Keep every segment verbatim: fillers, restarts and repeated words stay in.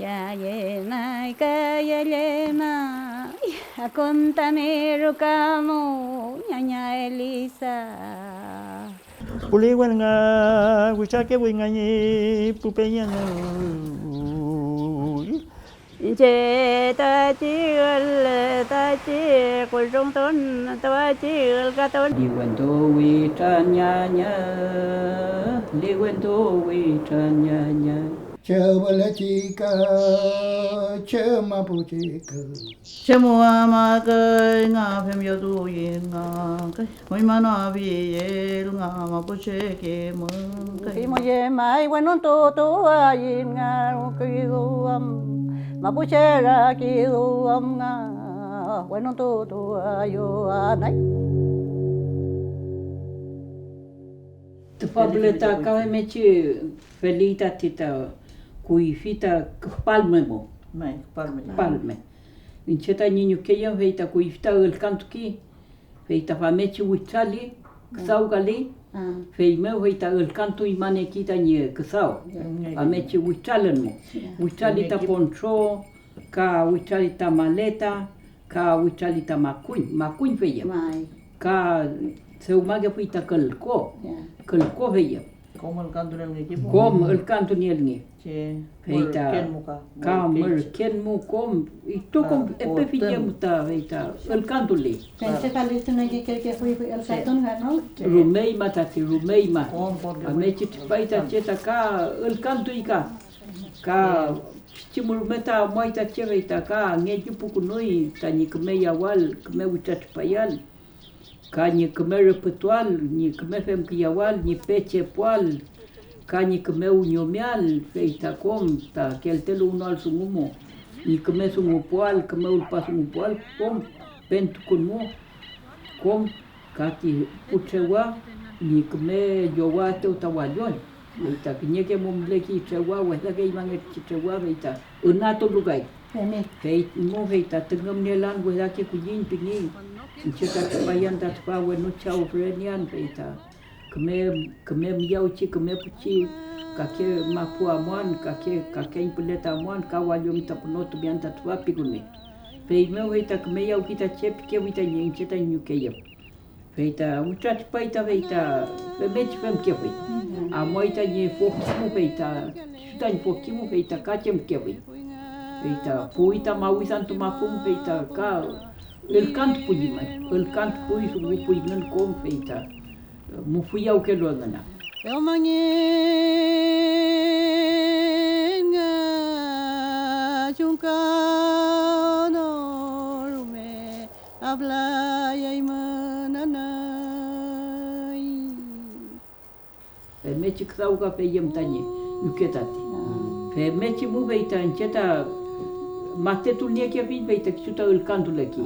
Yallemay ka yallemay, akontami rukamu ñaña Elisa. Puliwen nga witrakefuy nga ñi pu peñeñ. Iñche tati ül, tati kullungtun, tati ülkatun. Liwentu witran ñaña, liwentu witran ñaña. Chew mülechi ka, chew mapuchi ka. Chew mu amakey nga femyotuyin nga kay. Oñmanoafiel nga mapuche kimün kay. Kimu llemay wenuntutuayiñ nga kiduam, mapuche rakiduam nga wenuntutuayoanay. Tüfa püle ta ka femngechi feli tati ta kuyfi ta küpalme mo. May, küpalme. Küpalme. Iñche tañi ñuke yem fey ta kuyfi ta ülkantuki. Fey ta famngechi witrali, küdawkali, feymew fey ta ülkantuñmaneki tañi küdaw, famngechi witralün mo. Witrali ta poncho, ka witrali ta maleta, ka witrali ta makuñ, makuñ feyem. Ka dewmakefuy ta külko, külko feyem. Kom ülkantunielngeki pu. Kom ülkantunielnge. Che. Fey ta mürken mu ka, ka mürken mu kom, itrokom epe fill mu ta fey ta ülkantuli. Pensé ka listo no ngekerkefuy ülkatun nga, ¿no? Rumeyma tati, rumeyma. Kom, porque famngechi tripay ta che ta ka ülkantuy ka. Ka pichi mu rume ta amuay ta che fey ta ka ngellupukünuy tañi küme yawal, küme witratripayal. Ka ñi küme rüpütuael, ñi küme femkiyawal, ñi pechepuael, ka ñi küme wiñomeael, fey ta kom ta kelteluwnoael dungu mo, ñi küme dungupuael, küme ulpadungupuael, kom pentukun mo, kom ka ti pu trewa ñi küme llowaetew ta walloñ. Fey ta kiñeke mu müleki trewa, wesake imangechi trewa, fey ta ünatulu kay. Femi. Fey mu fey ta tüngümnielan wesake kulliñ pingey. Iñche ta tripayan ta tüfa wenu chaw fürenean, fey ta küme, küme miyawchi, küme puchi, kake mapu amuan, kake, kakeñ püle ta amuan, ka walloñ ta pünotumean ta tüfa pikünuy. Feymew fey ta küme yawki ta che pikefuy tañi iñche tañi ñuke yem. Fey ta witratripay ta fey ta femngechi femkefuy. Amuay tañi fokimu fey ta kisu tañi fokimu fey ta ka chemkefuy. Fey ta puwi ta mawisantu mapu fey ta ka ülkantupuy ñi may, ülkantupuy, dungupuy engün kom fey ta mufuyawkelu engün am. Dewmangen nga chumka no rume. Ablayaymün anay. Femngechi küdawkafeyüm tañi ñuke tati. Femngechi mu fey ta iñche ta matetulniekefiñ fey ta kisu ta ülkantuleki.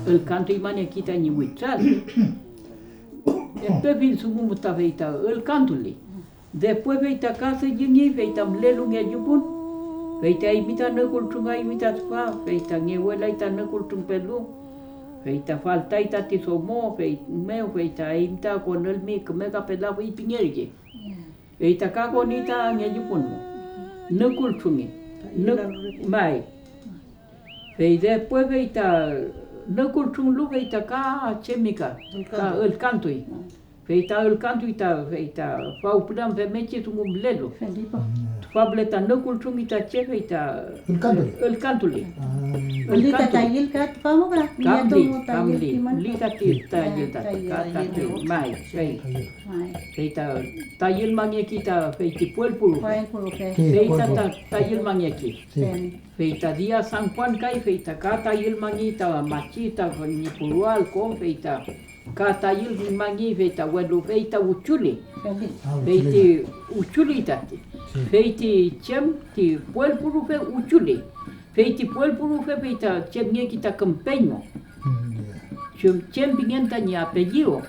Ülkantuñmaneki tañi witral. Epe fill dungu mu ta fey ta ülkantuli. Después fey ta ka dullingi, fey ta mülelu ngellupun, fey ta eymi ta nükultrungaymi ta tüfa, fey ta ngewelay ta nükultrungpelu, fey ta faltay tati domo, fey mew, fey ta eymi ta konülmi küme kapelafuy pingerke. Fey ta ka koni ta ngellupun mo, nükultrungi, nü-, may. Fey después fey ta nükultrunglu, fey ta ka chemi ka, ka ülkantuy. Fey ta ülkantuy ta, fey ta fawpülan femngechi dungu mülelu. Felipe. Tüfa püle ta nükultrungi ta che, fey ta ülkantuli. Ülkantuli. Ah. Ülkantuli. Ka tayül ka tüfa mo ka? Ka müley, ka müley. Müley tati tayül tati, ka tati may, fey. May. Fey ta tayülmangeki ta fey ti puelpuru. Puelpuru, fey. Fey ta, ta tayülmangeki. Fey. Fey ta dia San Juan kay, fey ta ka tayülmangi ta machi ta ñi purual kom, fey ta ka tayülmangi, fey ta welu fey ta uchuli. Fey ti uchuli tati. Fey ti chem ti puelpurufe uchuli. Fey ti puelpurufe fey ta chemngeki ta kümpeñ mo. Chem, chem pingen tañi apellido.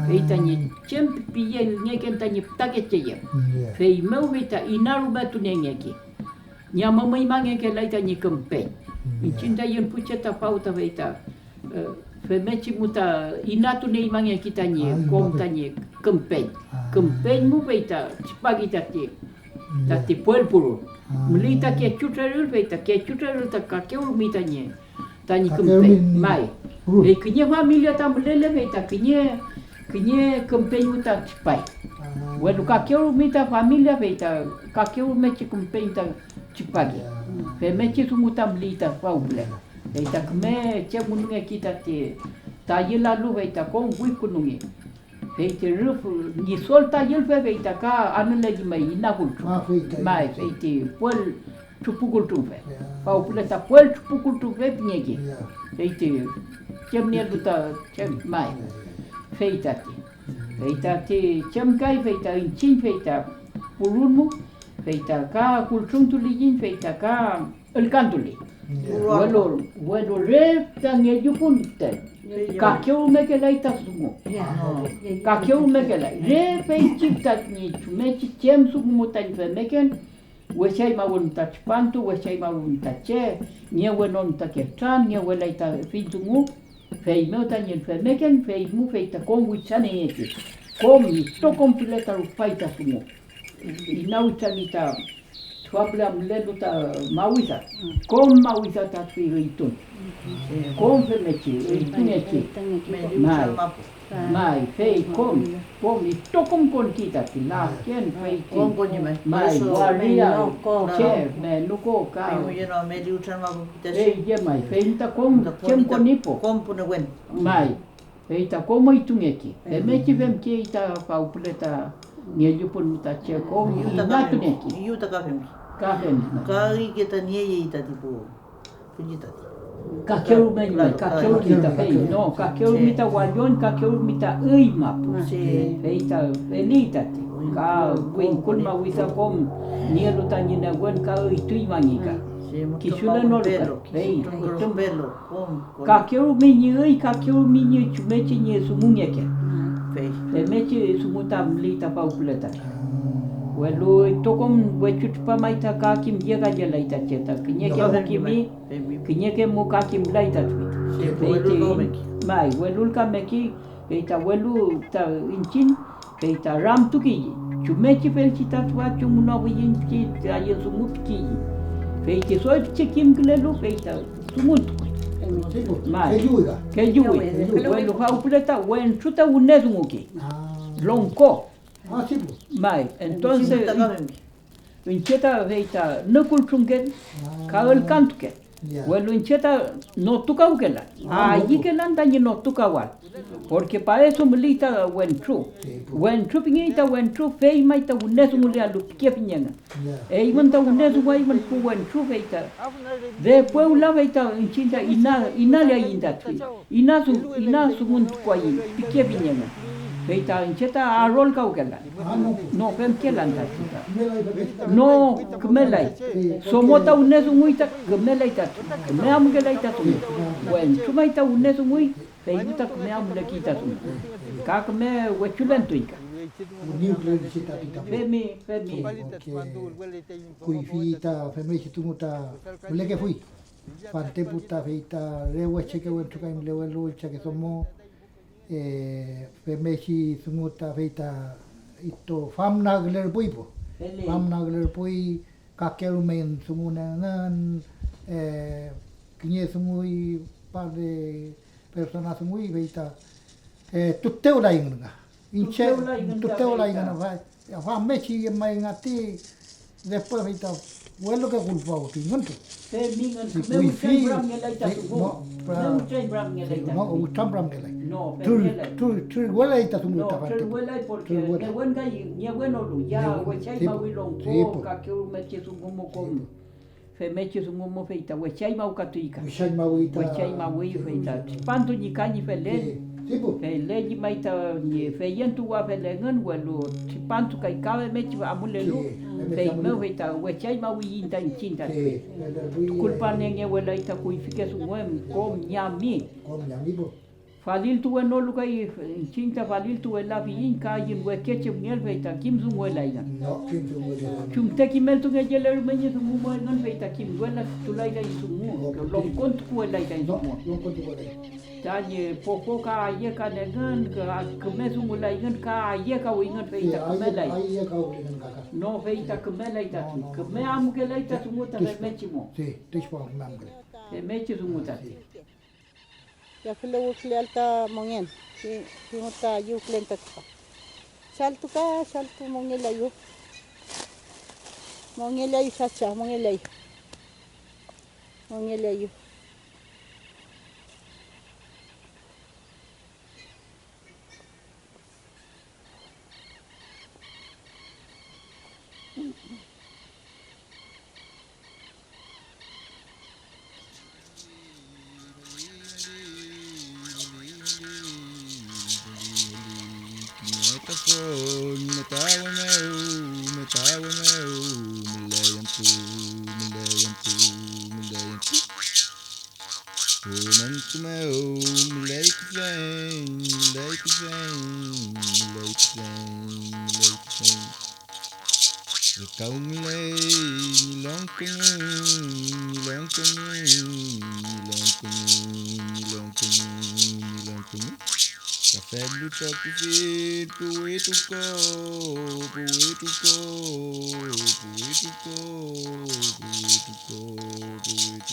Fey tañi chem piyengeken tañi fütakeche yem. Feymew fey ta inarumetuniengeki. Ñamümüñmangekelay tañi kümpeñ. Iñchiñ taiñ pu che ta fawta fey ta, eh, femngechi mu ta inatunieñmangeki tañi kom tañi kümpeñ. Kümpeñ mu fey ta tripaki tati tati puel purun. Ah. Müley ta kechu trerül, fey ta kechu trerül ta kakew rumi tañi, tañi kakew kümpey, rumi may. Purun. Fey kiñe familia ta mülele, fey ta kiñe, kiñe kümpeñwu ta tripay. Ah. Welu kakew rumi ta familia, fey ta kakew rumechi kümpeñ ta tripaki. Ya. Femngechi dungu ta müley ta fawpüle. Fey ta küme chemkünungeki tati tayülalu, fey ta kom wikünungi. Fey ti rüf ñidol tayülfe, fey ta ka anülellmay inakultru. Ah, fey ta may, fey ti puel trupukultrunfe. Ya. Fawpüle ta puel trupukultrunfe pingeki. Ya. Fey ti chem nielu ta chem may. Ya, ya. Fey tati. Fey tati chem kay, fey ta iñchiñ, fey ta purunmu, fey ta ka kultruntuliyiñ, fey ta ka ülkantuli. Ya. Welu, welu re ta ngellupun müten, kakew rumekelay ta dungu. Ya. Kakew rumekelay. Re feychi tañi chumechi chem dungu mu tañi femmeken, wechañmawün ta tripantu, wechañmawün ta che, ngewenon ta ketran, ngewelay ta fill dungu, feymew tañi femmeken, feymu fey ta kom witraniengeki, kom itrokom püle ta rupay ta dungu. Inawitrangi ta tüfa püle mülelu ta mawida, kom mawida ta tüfi üytun, kom femngechi üytungechi, may, may, fey kom, kom itrokom konki tati lafken, fey ti, may, waria, che, menuko, ka, fey llemay, fey ta kom chem konipo, may. Fey ta kom üytungeki, femngechi femkey ta fawpüle ta ngellupun ta che kom inatuneki. Ka femngechi. Ka üyke ta nieyey tati pu pülli tati. Kakew rume ñi, kakew rume ta fey, no, kakew rume ta wallon, kakew rume ta üy mapu. Fey ta feli tati, ka wingkul mawida kom nielu tañi newen ka üytuñmangi ka. Kisu lenolu ka, fey ütrüm. Kakew rume ñi üy, kakew rume ñi chumechi ñi dungungeken. Femngechi dungu ta müley ta fawpüle ta. Welu itrokom wechu tripa may ta ka kimyekayelay ta che ta kiñeke mu kimi, kiñeke mu ka kimlay ta tüfi. Fey ti may, welulkameki, fey ta welu ta iñchiñ, fey ta ramtukiyiñ, chumechi felchi ta tüfachi wünuafuyiñ pichi tañi dungu pikiyiñ. Fey ti doy pichi kimkülelu, fey ta dunguntukuy. May, kelluwi ka. Kelluwi. Welu fawpüle ta wentru ta wüne dunguki. Longko. May, entonces, iñche ta fey ta nükultrungen ka ülkantuken. Welu iñche ta notukawkelan, ayükelan tañi notukawal, porque para eso müley ta wentru. Wentru pingey ta wentru, fey may ta wüne dungulealu pikefi ñi engün. Eymün ta wüne dunguaymün pu wentru, fey ta después wüla fey ta iñchiñ ta ina-, inaleaiñ ta tüfi. Ina du-, ina dunguntukuaiñ pikefiñ engün, fey ta iñche ta arolkawkelan. No femkelan tati ta. No kümelay. Domo ta wüne dunguy ta kümelay tati. Küme amukelay ta dungu. Wentru may ta wüne dunguy, fey ta küme amulekey ta dungu. Ka küme wechulentuy ka. Femi, femi. Kuyfi ta femngechi dungu ta mülekefuy. Fantepu ta fey ta re wecheke wentru kay mülewelu ichake domo, eh, femngechi dungu ta fey ta ito famnaglerpuy pu. Famnaglerpuy kakerume dungun engün, eh, kiñe dunguy, par de persona dunguy, fey ta, eh, tutewlayngün nga. Iñche tutewlayngün ta tutewlayngün, fey ta. Fa-, famngechi may ngati, después fey ta weluke kulpaw pingün tu. Femingün, si küme kuyfi, wütrañpüramngelay ta dungu. No, küme wütrañpüramngelay ta dungu. No, wütrañpüramngelay. No, trür-, femngelay. Trür-, trürwelay ta dungu ta parte. No, trürwelay porque newen kay, newenolu, ya wechay mawi longko, kakerumechi dungu mu kom. Femngechi dungu mu fey ta wechañmawkatuy ka. Wechañmawi ta. Wechañmawi fey ta tripantu ñi ka ñi felen. Fele ñi may ta ñi feyentuwafel engün, welu tripantu kay ka femngechi amulelu, feymew fey ta wechañmawiyiñ ta iñchiñ tati. Tukulpaniengewelay ta kuyfike dungu em kom ñami. Kom ñami pu. Faliltuwenolu kay, iñchiñ ta faliltuwelafiyiñ ka ayün wekechemngeael, fey ta kimdunguwelayngün. No, kimdunguwelayngün. Chumte kimeltungeyele rume ñi dungu mo engün, fey ta kimtuwelay taiñ dungu, no, longkontukuwelay taiñ dungu. Longkontukuwelay. Tañi popo ka ayekan engün, ka küme dungulayngün ka ayekawingün, fey ta kümelay. No, fey ta kümelay tati. Küme amukelay ta dungu ta femngechi mo. Femngechi dungu tati. Yafüluwküleael ta mongen, fey, fey mu ta ayüwkülen ta küpa. Chaltu ka, chaltu mongelayu. Mongelayu, chacha, mongelayu. Mongelayu. Kiñe tafüll ñi metawe mew, metawe mew müley antü, müley antü, müley antü. Fün antü mew müley püseng, müley püseng, müley püseng, müley püseng. Rekawmüley ñi longkongen, ñi longkongen, ñi longkongen, ñi longkongen, ñi longkongen. Ka femlu trokifil puwituko, puwituko, puwituko, puwituko, puwituko.